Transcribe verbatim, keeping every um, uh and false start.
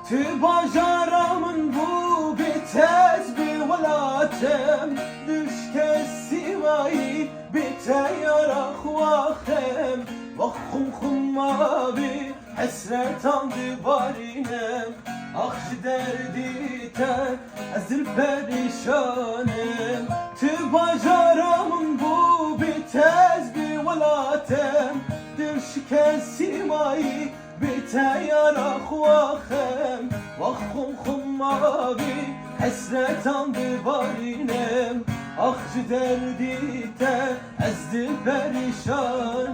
Tu bajara min bû, bê te ez bê welatim. Dişke sîmayî, bê te yara xwaxim. Wext xum xum mabî, hesretan dibarînim. Ax ji derdî te ez dil perîşanim. Tu bajara min bû, bê te ez bê welatim. Dil şikestî mayî, bê te yara xwaxim. Wext xum xum mabî, hesretan dibarînim. Ax ji derdî te ez dil perîşanim.